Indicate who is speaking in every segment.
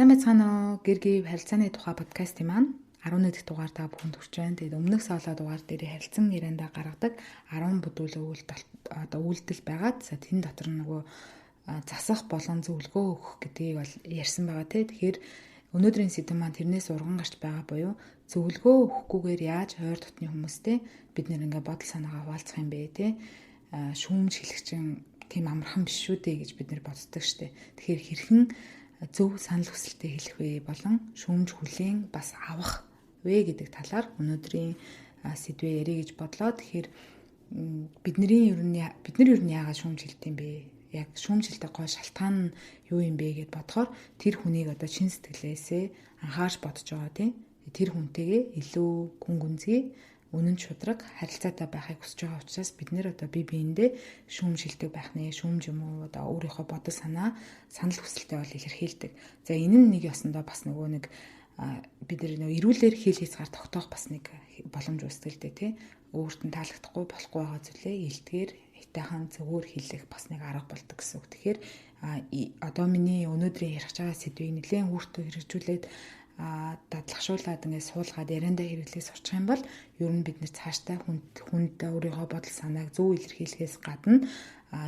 Speaker 1: Сайн байцгаана уу? Гэр гэв харилцааны тухай подкастын маань 11 дахь дугаар та бүхэнд хүрч байна. Тэгээд өмнөх соло дугаар дээр харилцан яриандаа гаргадаг 10 бүдүүлэг одоо үйлдэл байгаа. За тэн дотор нөгөө засах болон зөвлөгөө өгөх гэдгийг бол ярьсан байгаа тий. Тэгэхээр өнөөдрийн сэдэв маань тэрнээс урган гарч байгаа буюу зөвлөгөө өгөхгүйгээр яаж ойр дотны хүмүүстэй бид нэр ингээ бодол санаагаа хуваалцах юм бэ тий. Шүүмж хэлэх чинь тийм амархан биш шүү дээ гэж бид нэр боддог штэ. Тэгэхээр хэрхэн зөв санал хүсэлтээ хэлэх вэ болон шүүмж хүлээн бас авах вэ гэдэг талаар өнөөдрийн сэдвээ ярих гэж бодлоо. Тэгэхээр бидний ер нь бид нар ер нь яагаад шүүмж хэлдэг юм бэ? Яг шүүмжлэлтэй гол шалтгаан нь юу юм бэ гэд бодохоор тэр хүнийг одоо чин сэтгэлээсээ анхаарч бодож байгаа тийм тэр хүнтэйгээ илүү гүн гүнзгий үнэн шудраг харилцаатай байхыг хүсэж байгаа учраас бид нэр одоо бие биендээ шүүмжилдэг байх нэ, шүүмж юм уу одоо өөрийнхөө бодол санаа санал хүсэлтэд бол илэрхийлдэг. За энэ нь нэг ёсондоо бас нөгөө нэг бид нар нөгөө эрүүлэр хэл хязгаар тогтоох бас нэг боломж үүсдэг л дээ тий. Өөрт нь таалагдахгүй болохгүй байгаа зүйлээ илтгэр хитайхан зөвөр хэлэх бас нэг арга болдог гэсэн үг. Тэгэхээр одоо миний өнөөдрийн ярих байгаа сэдвийг нэлээд өөртөө хэрэгжүүлээд дадлагшуулад ингээд суулгаад яриандаа хэрэглээ сурчих юм бол ер нь бид нэр цаашдаа хүнд өөрийнхөө бодол санааг зөв илэрхийлэхээс гадна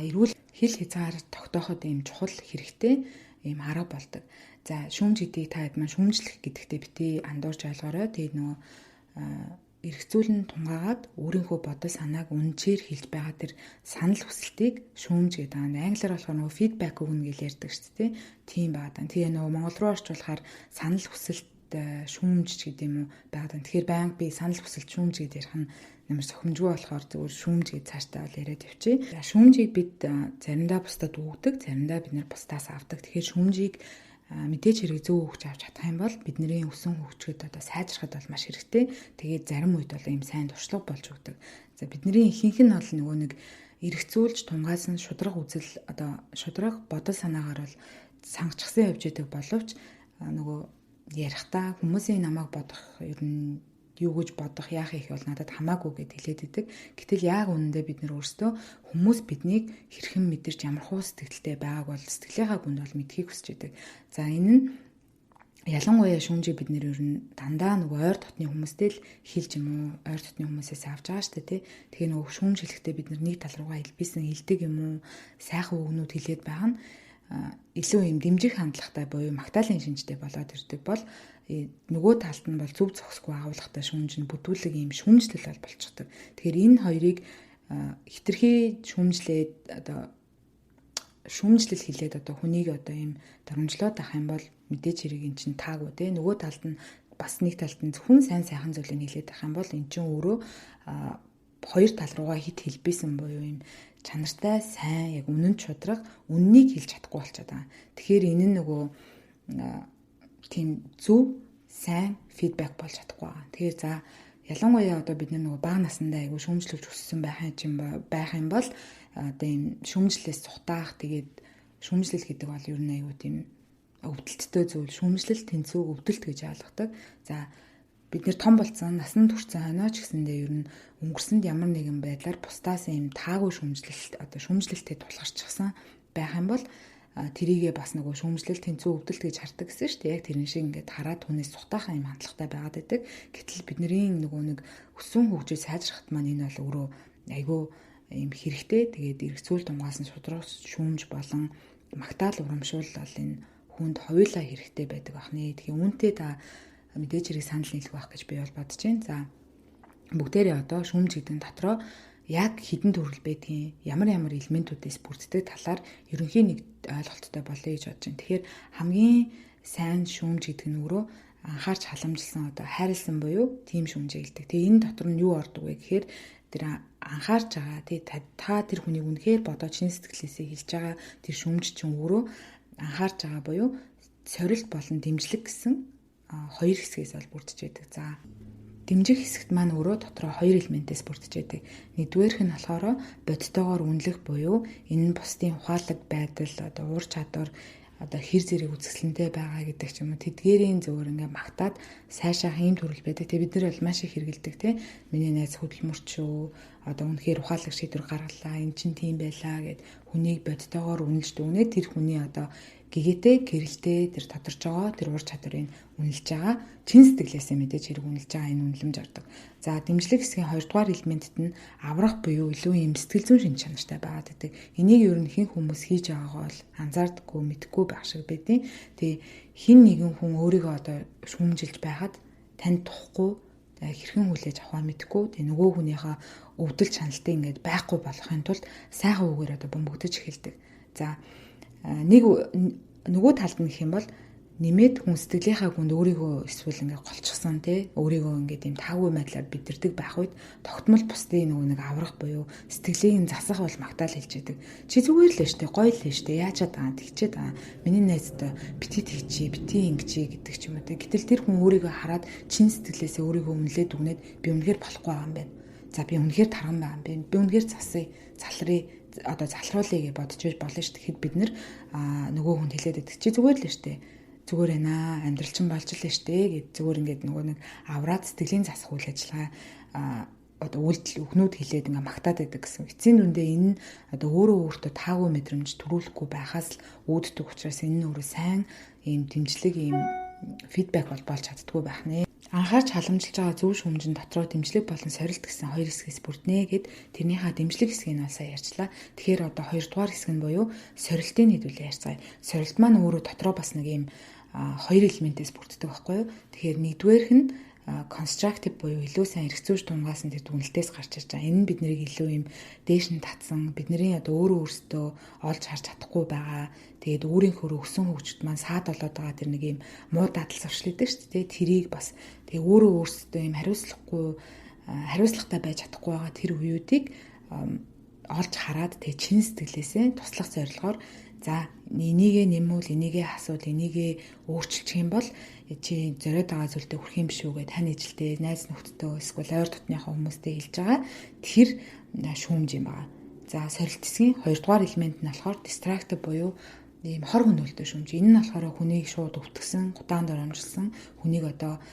Speaker 1: эрүүл хэл хязгаар тогтооход ийм чухал хэрэгтэй ийм арга болдог. За шүүмж гэдгийг та хэд маань шүүмжлэх гэдэгтээ бити андуурч ойлгоорой. Тэгээд нөгөө эргцүүлэн тунгаагаад өөрийнхөө бодол санааг үнчээр хэлж байгаа тэр санал хүсэлтийг шүүмж гэдэг аа. Англиар болохоор нөгөө фидбек өгнө гэж ярьдаг шүү дээ. Тийм байгаа. Тэгээ нөгөө монгол руу орчуулахаар санал хүсэлт шүүмж гэдэг юм уу байгаа. Тэгэхээр байнга би санал хүсэлт шүүмж гэдээ ярих нь ямар сохимжгүй болохоор зөвхөн шүүмж гэж цаашдаа бол яриад явчих. Шүүмжийг бид заримдаа бусдад өгдөг, заримдаа бид нэр бусдаас авдаг. Тэгэхээр шүүмжийг мэдээж хэрэг зөв өгч авч чадах юм бол бидний өсөн хөгжихэд одоо сайжрахад бол маш хэрэгтэй. Тэгээд зарим үед бол ийм сайн туршлага болж өгдөг. За бидний ихэнх нь бол нөгөө нэг эргцүүлж тунгаасан шудраг үзэл одоо шудраг бодол санаагаар бол сангачсан явж идэг боловч нөгөө ярихдаа хүмүүсийн намайг бодох ер нь юу гэж бодох яах их бол надад хамаагүй гэд хэлээд идэг. Гэтэл яг үнэндээ бид нэр өөрсдөө хүмүүс биднийг хэрхэн мэдэрч ямар хуу сэтгэлтэй байгааг бол сэтгэлийнхаа гүнд бол мэдхийг хүсэж идэг. За энэ нь ялангуяа шүүмжийг бид нэр ер нь дандаа нөгөө ойр дотны хүмүүстэй л хэлж юм уу ойр дотны хүмүүсээс авч байгаа шүү дээ тий. Тэгэхээр нөгөө шүүмж хэлэхдээ бид нар нэг тал руугаа илбисэн хэлдэг юм уу сайхан үгнүүд хэлээд байгаа нь илүү юм дэмжих хандлагатай буюу магтаалын шинжтэй болоод ирдэг бол нөгөө талд нь бол зөв зохисгүй агуулгатай шүүмж нь бүдүүлэг юм шүүмжлэл бол болчихдог. Тэгэхээр энэ хоёрыг хитрхи шүүмжлээд одоо шүүмжлэл хэлээд одоо хүнийг одоо юм доромжлоод авах юм бол мэдээж хэрэг эн чинь таагүй те. Нөгөө талд нь бас нэг талд нь зөвхөн сайн сайхан зүйлийг хэлээд авах юм бол эн чинь өөрөө хоёр тал руугаа хит хэлбэсэн буюу юм чанартай сайн яг үнэн шудраг үннийг хэлж чадахгүй болчиход байгаа. Тэгэхээр энэ нь нөгөө тийм зөв сайн фидбек болж чадахгүй байгаа. Тэгэхээр за ялангуяа одоо бид нөгөө бага насндаа айгүй шүүмжлүүлж өссөн байх юм бол одоо ийм шүүмжлэлээс сухтаах тэгээд шүүмжлэл гэдэг бол ер нь айгүй тийм өвдөлттэй зүйл шүүмжлэл тэнцүү өвдөлт гэж ойлгодог. За бид нэр том болцсон, насанд хүрсэн хойноо ч гэсэндээ ер нь өнгөрсөнд ямар нэгэн байдлаар бусдаас ийм таагүй шүүмжлэлт одоо шүүмжлэлтэд тулгарчихсан байх юм бол тэрийгээ бас нөгөө шүүмжлэл тэнцүү өвдөлт гэж хардаг гэсэн шүү дээ. Яг тэрэн шиг ингээд хараад түүнээс сухтаахан юм хандлагатай байгаад байдаг. Гэтэл бидний нөгөө нэг өсвөн хөгжиж сайжрахад маань энэ бол өөрөө айгүй юм хэрэгтэй. Тэгээд эргцүүл тунгаасан шудраг шүүмж болон магтаал урамшуул бол энэ хүнд хоёулаа хэрэгтэй байдаг бахны. Тэгэхээр үүнтэй та мэдээж хэрэг санал нийлэх байх гэж би бол бодож байна. За бүгдээрээ одоо шүүмж гэдэг нь дотроо яг хідэн төрөл байдгийн ямар ямар элементүүдээс бүрддэг талаар ерөнхий нэг ойлголттой болъё гэж бодож байна. Тэгэхээр хамгийн сайн шүүмж гэдэг нь өөрөө анхаарч халамжилсан одоо хайрлсан буюу тийм шүүмжийг хэлдэг. Тэгээ энэ дотор нь юу ордог вэ гэхээр тэр анхаарч байгаа тий та тэр хүнийг үнэхээр бодоо чин сэтгэлээсээ хэлж байгаа тэр шүүмж чинь өөрөө анхаарч байгаа буюу сорилт болон дэмжлэг гэсэн хоёр хэсгээс бол бүрдэж байдаг. За дэмжих хэсэгт маань өөрөө дотроо хоёр элементээс бүрдэж байдаг. Нэгдүгээрх нь болохоор бодтойгоор үнэлэх буюу энэ нь бусдын ухаалаг байдал одоо уур чадвар одоо хэр зэрэг үзэсгэлэнтэй байгаа гэдэг ч юм уу тэдгээрийн зөвөр ингээ магтаад сайшаах ийм төрөл байдаг. Тэгээ бид нар бол маш их хэрэгэлдэг тий. Миний найз хөдөлмөрч шүү. Одоо үнэхээр ухаалаг шийдвэр гаргалаа. Эн чинь тийм байлаа гэд хүнийг бодтойгоор үнэлж дүгнээ тэр хүний одоо Гэгээтэй гэрэлтэй тэр тодорч байгаа тэр ур чадварыг үнэлж байгаа. Чин сэтгэлээсээ мэдээж хэрэг үнэлж байгаа энэ үнэлэмж ордог. За дэмжлэг хэсгийн 2 дугаар элементэд нь аврах буюу илүү юм сэтгэл зүйн шинж чанартай байгаад байдаг. Энийг ер нь ихэнх хүмүүс хийж байгаагаа бол анзаардаггүй, мэдэхгүй байх шиг байдیں۔ Тэгээ хин нэгэн хүн өөрийгөө одоо шүүмжилж байхад танд тухгүй хэрхэн хүлээж авахаа мэдэхгүй. Тэгээ нөгөө хүнийхээ өвдөл чаналтыг ингээд байхгүй болгохын тулд сайхан үгээр одоо бөмбөгдөж эхэлдэг. За нэг нөгөө талд нь гэх юм бол нэмээд хүн сэтгэлийнхаа гүнд өөрийгөө эсвэл ингээ голчсон тий өөрийгөө ингээд юм таагүй байдлаар бидэрдэг байх үед тогтмол бусдын нөгөө нэг аврах буюу сэтгэлийг нь засах бол магтаал хэлж идэг. Чи зүгээр л штэ гоё л штэ яачаад байгаа тэгчээд байгаа миний найзтай бити тэгчи бити ингэчи гэдэг ч юм уу тий. Гэтэл тэр хүн өөрийгөө хараад чин сэтгэлээсээ өөрийгөө үнэлээд дүгнээд би үнэхээр болохгүй байгаа юм байна. За би үнэхээр тарган байгаа юм байна. Би үнэхээр засъя залрая одоо залхруулъя гэж бодож байж болно шүү. Тэгэхэд бид нэр нөгөө хүнд хэлээд байдаг. Чи зүгээр л штэ. Зүгээр байна. Амьдрал чинь болж л штэ гэд зүгээр ингээд нөгөө нэг авраад сэтгэлийн засах үйл ажиллагаа одоо үйлдэл үгнүүд хэлээд ингээ магтаад байдаг гэсэн. Эцсийн дүндээ энэ нь одоо өөрөө өөртөө таагүй мэдрэмж төрүүлэхгүй байхаас л үүддэг учраас энэ нь өөрөө сайн ийм дэмжлэг ийм фидбек бол болж чаддгүй байх нэ. Анхаарч халамжилж байгаа зөв шүүмжин дотроо дэмжлэг болон сорилт гэсэн хоёр хэсгээс бүрднэ гэд тэрнийхээ дэмжлэг хэсгийг нь бол сайн ярьчлаа. Тэгэхээр одоо хоёр дугаар хэсэг нь буюу сорилтын хэдүүлээ ярьцгаая. Сорилт маань өөрөө дотроо бас нэг ийм хоёр элементээс бүрддэг байхгүй юу? Тэгэхээр нэгдүгээрх нь constructive буюу илүү сайн эргэцүүлж тунгаасан тэр дүгнэлтээс гарч ирж байгаа. Энэ нь бид нарыг илүү юм дээш нь татсан, бидний одоо өөрөө өөрсдөө олж харж чадахгүй байгаа. Тэгээд өөрийнхөө өсөн хөгжилд маань саад болоод байгаа тэр нэг юм муу дадал зуршил гэдэг шүү дээ. Тэрийг бас тэгээ өөрөө өөрсдөө юм хариуцлагатай байж чадахгүй байгаа тэр үеүүдийг олж хараад тэгээ чин сэтгэлээсээ туслах зорилгоор за энийгээ нэмүүл, энийгээ хасуул, энийгээ өөрчилчих юм бол чи зориод байгаа зүйлдээ хүрэх юм биш үү гэж тань ижилтэй, найз нөхдөдөө эсвэл ойр дотныхоо хүмүүстэй хэлж байгаа тэр шүүмж юм байгаа. За сорилт хэсгийн хоёрдугаар элемент нь болохоор distractive буюу ийм хор хөнөөлтөй шүүмж. Энэ нь болохоор хүнийг шууд өвтгсөн, гудаанд оромжилсан, хүнийг одоо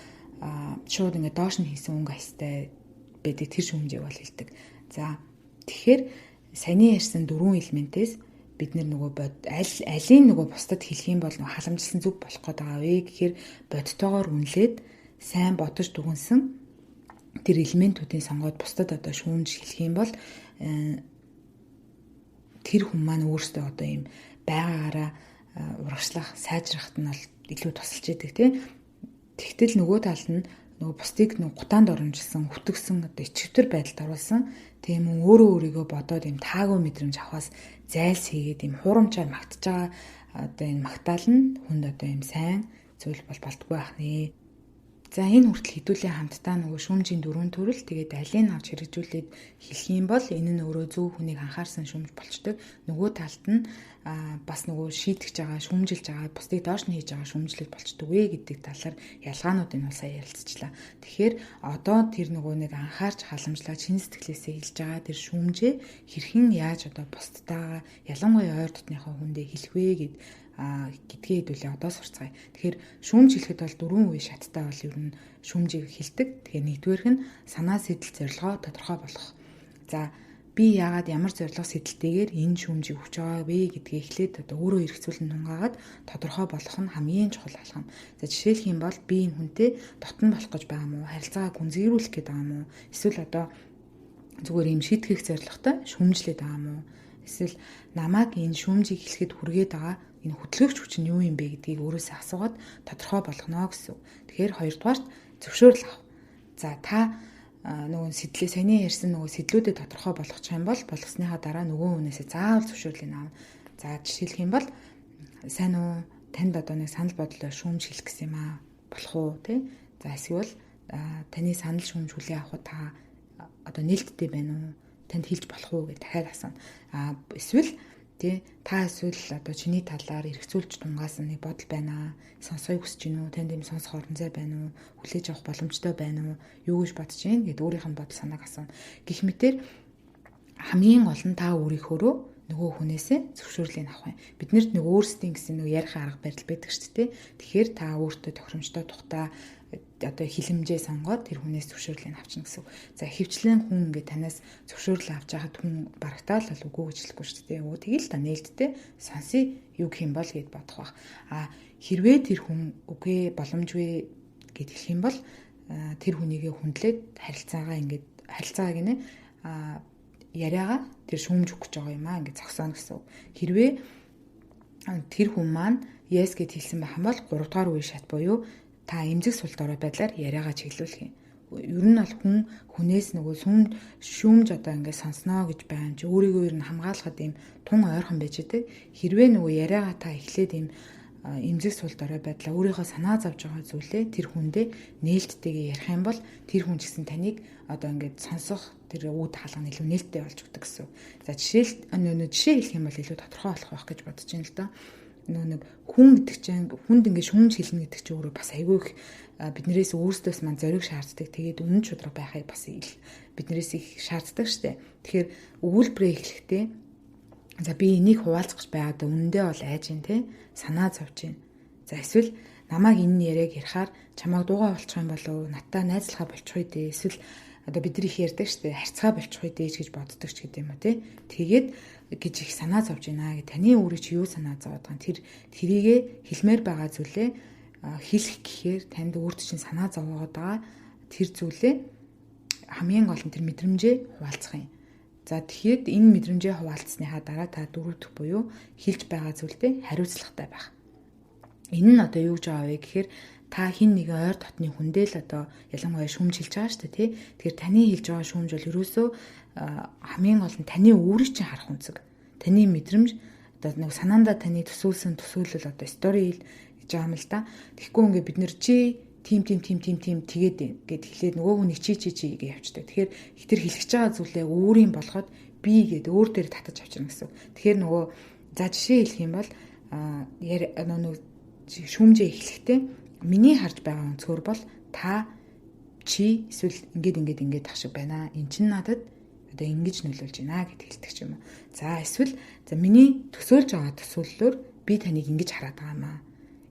Speaker 1: шууд ингээд доош нь хийсэн өнгө аястай байдаг тэр шүүмжийг бол хэлдэг. За тэгэхээр саяны ярьсан дөрвөн элементээс бид нөгөө алийг нөгөө бусдад хэлэх юм бол нөгөө халамжилсан зүг болох гээд байгаа вэ гэхээр бодтойгоор үнэлээд сайн бодож дүгнсэн тэр элементүүдийн сонгоод бусдад одоо шүүмж хэлэх юм бол тэр хүн маань өөрөөсөө одоо ийм байгаагаараа урагшлах, сайжрахт нь бол илүү тусалж идэг тий. Тэгтэл нөгөө талд нь нөгөө бусдыг нөгөө гутаанд оромжилсан, хөтгсөн, одоо ичвтер байдалд оруулсан. Тийм мөн өөрөө өөрийгөө бодоод ийм таагүй мэдрэмж авахаас зайлс хийгээд ийм хуурамчаар магтаж байгаа одоо энэ магтаал нь хүнд одоо ийм сайн зүйл бол болдгоо байх нэ. За энэ хүртэл хэдүүлээ хамтдаа нөгөө шүүмжийн дөрвөн төрөл тэгээд алийг авч хэрэгжүүлээд хэлэх юм бол энэ нь өөрөө зөв хүнийг анхаарсан шүүмж болчдөг. Нөгөө талд нь бас нөгөө шийтгэж байгаа, шүүмжилж байгаа, бусдыг доош нь хийж байгаа шүүмжлэл болчдөг вэ гэдэг талаар ялгаануудыг нь сая ярилцчихлаа. Тэгэхээр одоо тэр нөгөө нэг анхаарч халамжлаа чин сэтгэлээсээ хэлж байгаа тэр шүүмжээ хэрхэн яаж одоо бусдтайгаа ялангуяа ойр дотныхоо хүндээ хэлэх вэ гэд гэдгээ хэдүүлээ одоо сурцгаая. Тэгэхээр шүүмж хэлэхэд бол дөрвөн үе шаттай бол ер нь шүүмжийг хэлдэг. Тэгэхээр нэгдүгээрх нь санаа сэтэл зорилгоо тодорхой болгох. За би яагаад ямар зорилго сэтэлтэйгээр энэ шүүмжийг өгч байгаа вэ гэдгээ эхлээд одоо өөрөө эргцүүлэн тунгаагаад тодорхой болгох нь хамгийн чухал алхам. За жишээлх юм бол би энэ хүнтэй дотн болох гэж байгаа юм уу? Харилцаагаа гүнзгийрүүлэх гээд байгаа юм уу? Эсвэл одоо зүгээр юм шийтгэх зорилготой шүүмжлээд байгаа юм уу? Эсвэл намайг энэ шүүмжийг хэлэхэд хүргээд байгаа энэ хөдөлгөгч хүч нь юу юм бэ гэдгийг өөрөөсөө асуугаад тодорхой болгоно гэсэн. Тэгэхээр хоёрдугаарт зөвшөөрөл авах. За та нөгөө сэтлээ саяны ярьсан нөгөө сэтлүүдэд тодорхой болгочих юм бол болгосныхаа дараа нөгөө хүнээсээ заавал зөвшөөрлийг авна. За жишээлх юм бол сайн уу танд одоо нэг санал бодлоо шүүмж хэлэх гэсэн юм аа болох уу тий? За эсвэл таны санал шүүмж хүлээн авахд та одоо нээлттэй байна уу? Танд хэлж болох уу гэж дахиад асууна. А эсвэл тий та эсвэл одоо чиний талаар эргцүүлж тунгаасан нэг бодол байна. Сонсохыг хүсэж гин үү? Танд юм сонсох орон зай байна уу? Хүлээж авах боломжтой байна уу? Юу гэж бодож гин гэд өөрийнх нь бодол санааг асууна. Гэх мэтэр хамгийн гол нь та өөрийнхөөрөө нөгөө хүнээсээ зөвшөөрлийг авах юм. Биднэрт нэг өөрсдийн гэсэн нэг ярих арга барил байдаг шүү дээ. Тэгэхээр та өөртөө тохиромжтой тухтай одоо хилэмжээ сонгоод тэр хүнээс зөвшөөрлийг авчна гэсэн. За хөвчлэн хүн ингээд танаас зөвшөөрөл авч байхад хүн барагтаал бол үгүй гэж хэлэхгүй шүү дээ. Өө тэгэл та нээлттэй сонсъё юу гэх юм бол гэд бодох бах. А хэрвээ тэр хүн үгүй боломжгүй гэд хэлэх юм бол тэр хүнийгээ хүндлээд харилцаагаа ингээд харилцаагаа гинэ а яриагаа тэр шүүмж өгөх гэж байгаа юм аа ингээд зогсооно гэсэн. Хэрвээ тэр хүн маань yes гэд хэлсэн байх юм бол 3 дугаар үе шат буюу та эмзэг сул дорой байдлаар яриагаа чиглүүлэх юм. Ер нь бол хүн хүнээс нөгөө шүүмж одоо ингээд сонсноо гэж байгаа юм чи өөрийгөө ер нь хамгаалахад ийм тун ойрхон байж байдаг. Хэрвээ нөгөө яриагаа та эхлээд ийм эмзэг сул дорой байдлаа өөрийнхөө санаа зовж байгаа зүйлээ тэр хүндээ нээлттэйгээ ярих юм бол тэр хүн ч гэсэн таныг одоо ингээд сонсох тэр үүд хаалга нь илүү нээлттэй болж өгдөг гэсэн. За жишээ хэлэх юм бол илүү тодорхой болох байх гэж бодож байна л доо. Нөгөө нэг хүн гэдэг чинь хүнд ингээд шүүмж хэлнэ гэдэг чинь өөрөө бас айгүй их биднээс өөрсдөөс маань зориг шаарддаг. Тэгээд үнэн шударга байхыг бас биднээс их шаарддаг штэ. Тэгэхээр өгүүлбэрээ эхлэхдээ за би энийг хуваалцах гэж байгаад үнэндээ бол айж гин те санаа зовж гин. За эсвэл намайг энэ яриаг ярихаар чамайг дуугаа болчих юм болов надтай найзлахаа болчих үү дээ. Эсвэл одоо бид нар их ярьдаг штэ харьцаа болчих үү дээ гэж боддог ч гэдэг юм уу те. Тэгээд гэж их санаа зовж байна гэ. Таны өөрийн чи юу санаа зовоод байгаа юм? Тэрийгэ хэлмээр байгаа зүйлээ хэлэх гэхээр танд өөрт чинь санаа зовоогоод байгаа тэр зүйлээ хамгийн гол нь тэр мэдрэмжээ хуваалцах юм. За тэгэхэд энэ мэдрэмжээ хуваалцсныхаа дараа та дөрөв дэх буюу хэлж байгаа зүйлдээ хариуцлагатай байх. Энэ нь одоо юу гэж байгаа вэ гэхээр та хин нэгэн ойр дотны хүндээ л одоо ялангуяа шүүмж хэлж байгаа шүү дээ тий. Тэгэхээр таны хэлж байгаа шүүмж бол ерөөсөө хамгийн гол нь таны өөрийг чинь харах үнцэг. Таны мэдрэмж одоо нэг санаандаа таны төсөөлсөн төсөөлөл одоо стори хэл гэж байгаа юм л да. Тэгэхгүй ингээ бид нэр чи тим тим тим тим тим тэгээд гэд хэлээд нөгөө хүний чи чи чи гэж явчихдаг. Тэгэхээр тэр хэлчихэж байгаа зүйлээ өөрийн болгоод би гэд өөр дээр татаж авчирна гэсэн. Тэгэхээр нөгөө за жишээ хэлэх юм бол нөгөө шүүмжээ эхлэхдээ миний харж байгаа өнцгөр бол та чи эсвэл ингээд ингээд ингээд ах шиг байна. Эн чинь надад одоо ингэж нөлөөлж байна гэд хэлдэг ч юм уу. За эсвэл за миний төсөөлж байгаа төсөөллөөр би таныг ингэж хараад байгаа маа.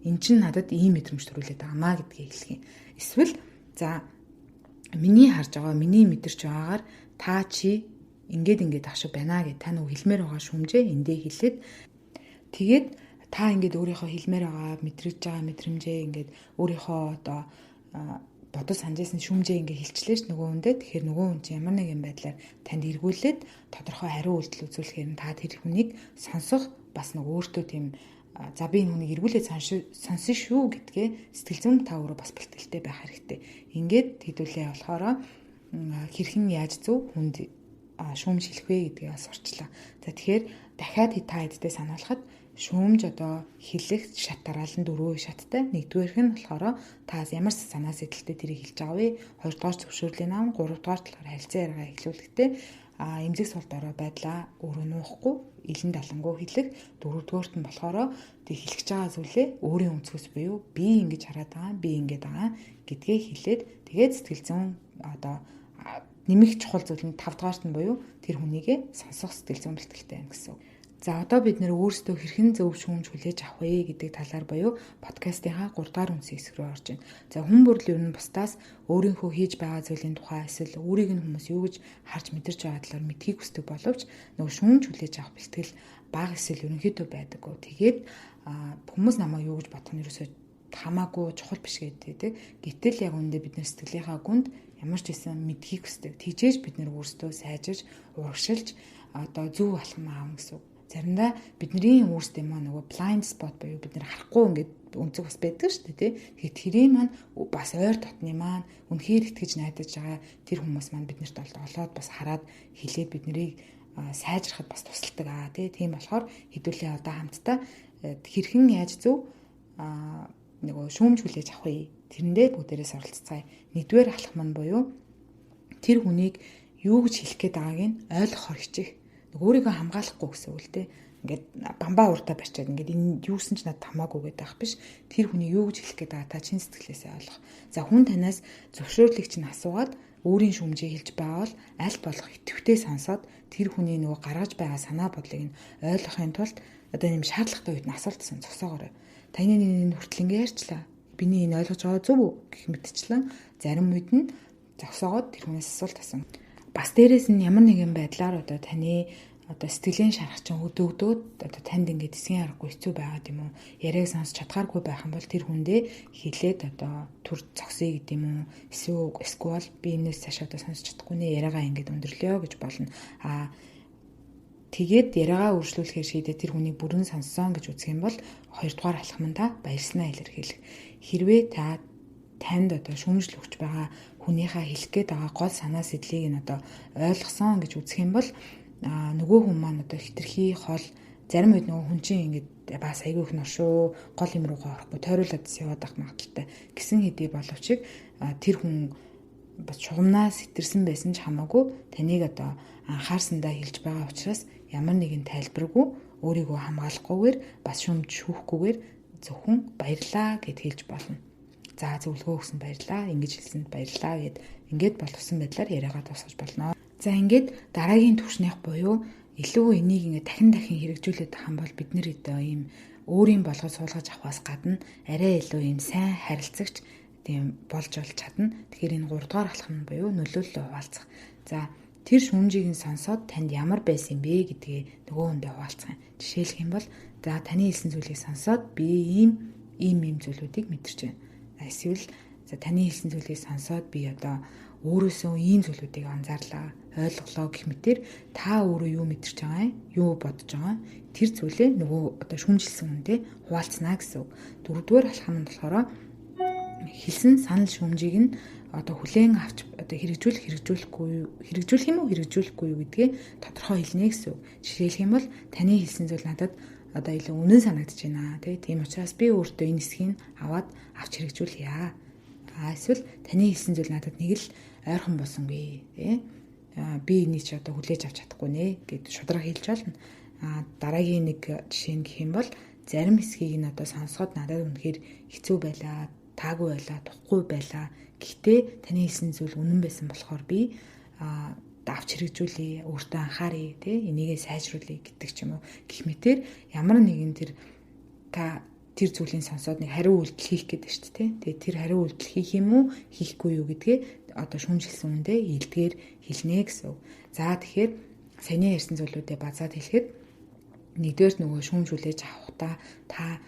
Speaker 1: Эн чинь надад ийм мэдрэмж төрүүлээд байгаа маа гэдгийг хэлэх юм. Эсвэл за миний харж байгаа, миний мэдэрч байгаагаар та чи ингээд ингээд ах шиг байна гэд та нөгөө хэлмээр байгаа шүмжээ эндээ хэлээд тэгээд та ингээд өөрийнхөө хэлмээр байгаа, мэдрэж байгаа мэдрэмжээ ингээд өөрийнхөө одоо бодож санаж байсан шүмжээ ингээ хэлчлээ ш нөгөө хүндээ. Тэгэхээр нөгөө хүн чинь ямар нэгэн байдлаар танд эргүүлээд тодорхой хариу үйлдэл үзүүлэхээр нь та тэр хүнийг сонсох бас нөгөө өөртөө тийм за би энэ хүнийг эргүүлээд сонсон шүү гэдгээ сэтгэл зүйн та өөрөө бас бэлтгэлтэй байх хэрэгтэй. Ингээд хэдүүлээ болохоор хэрхэн яаж зөв хүнд шүүмж хэлэх вэ гэдгийг бас сурчлаа. За тэгэхээр дахиад та хэдтэй сануулхад шүүмж одоо хэлэх шат дараалан дөрвөн шаттай. Нэгдүгээрх нь болохоор та ямар санаа сэтэлтэй тэрийг хэлж байгаа вэ? Хоёрдугаар зөвшөөрлийг авна, гуравдугаар болохоор харилцан яриагаа эхлүүлэхдээ эмзэг сул дорой байдлаа өөрөө нуухгүй, илэн далангуу хэлэх. Дөрөвдүгээрт нь болохоор тэг хэлэх гэж байгаа зүйлээ өөрийн өнцгөөс буюу би ингэж хараад байгаа, би ингэж байгаа гэдгээ хэлээд тэгээд сэтгэл зүйн одоо нэмэх чухал зүйл нь тавдугаарт нь буюу тэр хүнийгээ сонсох сэтгэл зүйн бэлтгэлтэй байна гэсэн үг. За одоо бид нэр өөрсдөө хэрхэн зөв шүүмж хүлээж авах вэ гэдэг талаар буюу подкастынхаа 3 дугаар үндсэн хэсэг рүү орж байна. За хүн бүр л ер нь бусдаас өөрийнхөө хийж байгаа зүйлийн тухай эсвэл өөрийг нь хүмүүс юу гэж харж мэдэрч байгаа талаар мэдхийг хүсдэг боловч нөгөө шүүмж хүлээж авах бэлтгэл бага эсвэл ерөнхийдөө байдаггүй. Тэгээд хүмүүс намайг юу гэж бодох нь ерөөсөө хамаагүй чухал биш гэдэг тийм. Гэтэл яг үүндээ бид нэр сэтгэлийнхаа гүнд ямар ч байсан мэдхийг хүсдэг. Тэгжээж бид нэр өөрсдөө сайжирч, урагшилж одоо зөв алхам аавна гэсэн үг. Заримдаа бидний өөрсдөө маа нөгөө blind spot буюу бид нэр харахгүй ингээд өнцөг бас байдаг шүү дээ тий. Тэгэхээр тэрийн маань бас ойр дотны маань үнэхээр итгэж найдаж байгаа тэр хүмүүс маань биднэрт олоод бас хараад хэлээд биднийг сайжрахад бас тусалдаг аа тий. Тийм болохоор хэдүүлээ одоо хамтдаа хэрхэн яаж зөв нөгөө шүүмж хүлээж авах вэ? Тэрэндээ бүгдээрээ суралцгаая. Нэгдүгээр алхам нь буюу тэр хүнийг юу гэж хэлэх гээд байгааг нь ойлгохоор хичээх. Өөрийгөө хамгаалахгүй гэсэн үг л дээ. Ингээд бамбаа уртаа барьчаад ингээд энэ юусэн ч надад хамаагүй гэдэг ах биш. Тэр хүний юу гэж хэлэх гээд байгаа та чин сэтгэлээсээ ойлгох. За хүн танаас зөвшөөрлийг чинь асуугаад өөрийн шүүмжийг хэлж байгаа бол аль болох итэвхтэй сонсоод тэр хүний нөгөө гаргаж байгаа санаа бодлыг нь ойлгохын тулд одоо ийм шаардлагатай үед нь асуулт сан зогсоогоорой. Таны энэ хүртэл ингэ ярьчлаа. Биний энэ ойлгож байгаа зөв үү гэх мэтчлэн зарим үед нь зогсоогоод тэр хүнээс асуулт асууна. Бас дээрэс нь ямар нэгэн байдлаар одоо таны одоо сэтгэлийн шарах чинь өдөөгдөөд одоо танд ингээд эсгийн аргагүй хэцүү байгаад юм уу, яриаг сонсч чадхааргүй байх юм бол тэр хүндээ хэлээд одоо түр зогсъё гэдэг юм уу, эсвэл би энэс цааш одоо сонсч чадахгүй нэ, яриагаа ингээд өндөрлөё гэж болно. Аа тэгээд яриагаа үргэлжлүүлэхээр шийдээ тэр хүнийг бүрэн сонссон гэж үзэх юм бол хоёрдугаар алхам нь та баярлснаа илэрхийлэх. Хэрвээ та танд одоо шүүмжил өгч байгаа хүнийхээ хэлэх гээд байгаа гол санаа сэдлийг нь одоо ойлгосон гэж үзэх юм бол нөгөө хүн маань одоо хитрхи хол зарим үед нөгөө хүн чинь ингээд бас айгүй их нуршуу гол юм руугаа орохгүй тойруулаад яваад ах магадaltaй гэсэн хэдий боловч тэр хүн бас чугамнаа сэтэрсэн байсан ч хамаагүй таныг одоо анхаарсандаа хэлж байгаа учраас ямар нэгэн тайлбаргүй өөрийгөө хамгаалахгүйгээр бас шүмж шүүхгүйгээр зөвхөн баярлаа гэд хэлж болно. За зөвлөгөө өгсөнд баярлаа, ингэж хэлсэнд баярлаа гэд ингээд боловсон байдлаар яриагаа дуусгаж болно. За ингээд дараагийн түвшнийх буюу илүү энийг ингээд дахин дахин хэрэгжүүлээд байх юм бол бид нэр одоо ийм өөрийн болгож суулгаж авахаас гадна арай илүү ийм сайн харилцагч тийм болж болж чадна. Тэгэхээр энэ 3 дугаар алхам нь буюу нөлөөллөө хуваалцах. За тэр шүүмжийг нь сонсоод танд ямар байсан юм бэ гэдгээ нөгөө хүндээ хуваалцах юм. Жишээлх юм бол за таны хэлсэн зүйлийг сонсоод би ийм ийм ийм зүйлүүдийг мэдэрч байна. Эсвэл за таны хэлсэн зүйлийг сонсоод би одоо өөрөөсөө ийм зүйлүүдийг анзаарлаа, ойлголоо гэх мэтэр та өөрөө юу мэдэрч байгаа юм, юу бодож байгаа тэр зүйлээ нөгөө одоо шүүмжилсэн хүндээ хуваалцнаа гэсэн үг. Дөрөвдүгээр алхам нь болохоор хэлсэн санал шүүмжийг нь одоо хүлээн авч одоо хэрэгжүүлэх хэрэгжүүлэхгүй хэрэгжүүлэх юм уу хэрэгжүүлэхгүй юу гэдгээ тодорхой хэлнэ гэсэн үг. Жишээлх юм бол таны хэлсэн зүйл надад одоо илүү үнэн санагдаж байна тий. Тийм учраас би өөртөө энэ хэсгийг аваад авч хэрэгжүүлье. А эсвэл таны хэлсэн зүйл надад нэг л ойрхон болсонгүй тий. Би энийг чи одоо хүлээж авч чадахгүй нэ гэд шудраг хэлж болно. А дараагийн нэг жишээ нь гэх юм бол зарим хэсгийг нь одоо сонсоход надад үнэхээр хэцүү байлаа, таагүй байлаа, тухгүй байлаа. Гэхдээ таны хэлсэн зүйл үнэн байсан болохоор би авч хэрэгжүүлье, өөртөө анхааръя, тий, энийгээ сайжруулъя гэдэг ч юм уу. Гэх мэтэр ямар нэгэн тэр та тэр зүйлийг сонсоод нэг хариу үйлдэл хийх гэдэг шүү дээ, тий. Тэгээ тэр хариу үйлдэл хийх юм уу, хийхгүй юу гэдгээ одоо шүүмжилсэн хүндээ илдгээр хэлнэ гэсэн үг. За тэгэхээр саяны ярьсан зүйлүүдээ базаад хэлэхэд нэгдүгээр нөгөө шүүмжүүлээж авахдаа та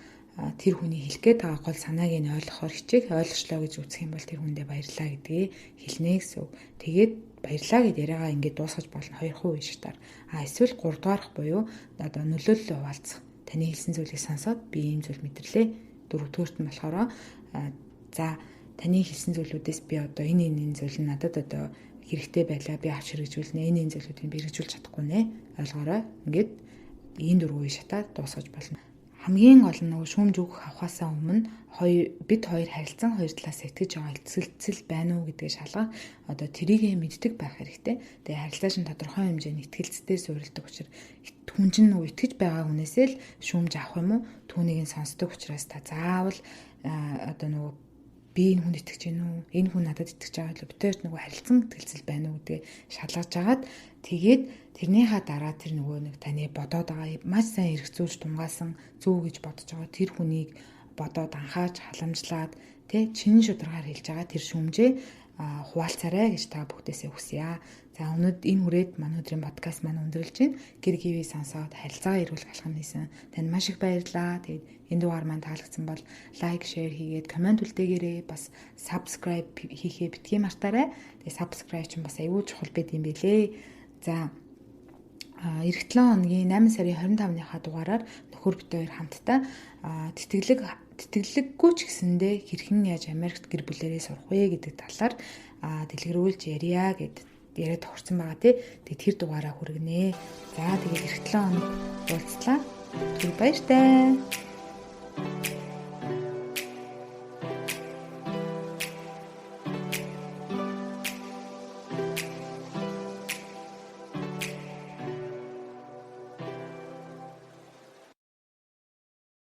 Speaker 1: тэр хүний хэлэх гээд байгаа гол санааг нь ойлгохоор хичээх, ойлгочлоо гэж үзэх юм бол тэр хүндээ баярлаа гэдгээ хэлнэ гэсэн үг. Тэгээд баярлаа гэд яриагаа ингээд дуусгаж болно 2 үе шатаар. А эсвэл 3 дугаарх буюу одоо нөлөөллөө хуваалцах. Таны хэлсэн зүйлийг сонсоод би ийм зүйл мэдэрлээ. Дөрөвдүгээрт нь болохоор за таны хэлсэн зүйлүүдээс би одоо энэ энэ зүйл нь надад одоо хэрэгтэй байлаа, би авч хэрэгжүүлнэ, энэ энэ зүйлүүдийг би хэрэгжүүлж чадахгүй нэ. Ойлгоорой. Ингээд ийм дөрвөн үе шатаар дуусгаж болно. Хамгийн гол нь нөгөө шүүмж өгөх авахаасаа өмнө бид хоёр харилцан хоёр талаас итгэж байгаа ихтгэлцэл байна уу гэдгийг шалгах одоо тэрийг мэддэг байх хэрэгтэй. Тэгээ харилцаа чинь тодорхой хэмжээний ихтгэлцтэй суурилдаг учраас хүн чинь нөгөө итгэж байгаа хүнээсээ л шүүмж авах юм уу түүнийг нь сонсдог учраас та заавал одоо нөгөө би энэ хүнд итгэж гэнэ үү? Энэ хүн надад итгэж байгаа л бид хоёрт нөгөө харилцан итгэлцэл байна уу гэдгээ шалгаж агаад тэгээд тэрнийхаа дараа тэр нөгөө нэг таны бодоод байгаа маш сайн эргцүүлж тунгаасан зөв гэж бодож байгаа тэр хүнийг бодоод анхаарч халамжлаад тэ чин шударгаар хэлж байгаа тэр шүүмжээ хуваалцаарай гэж та бүгдээсээ хүсье. За өнөөдөр энэ хүрээд манай өдрийн подкаст маань өндөрлөж байна. Гэр гивээ сонсоод харилцаагаа эргүүлэх алхам хийсэн. Танд маш их баярлалаа. Тэгээд энэ дугаар маань таалагдсан бол лайк, шеэр хийгээд коммент үлдээгээрэй. Бас subscribe хийхээ битгий мартаарай. Тэгээд subscribe чинь бас аюул чухал байд юм бэлээ. За эх 7 хоногийн 8 сарын 25-ныхаа дугаараар нөхөр бит хоёр хамтдаа тэтгэлэггүй ч гэсэндээ хэрхэн яаж Америкт гэр бүлэрээ сурах вэ гэдэг талаар дэлгэрүүлж ярья гэд яриад тохирсон байгаа тий. Тэгээд тэр дугаараа хүргэнэ. За тэгээд эх 7 хоног уулзлаа. Түр баяртай.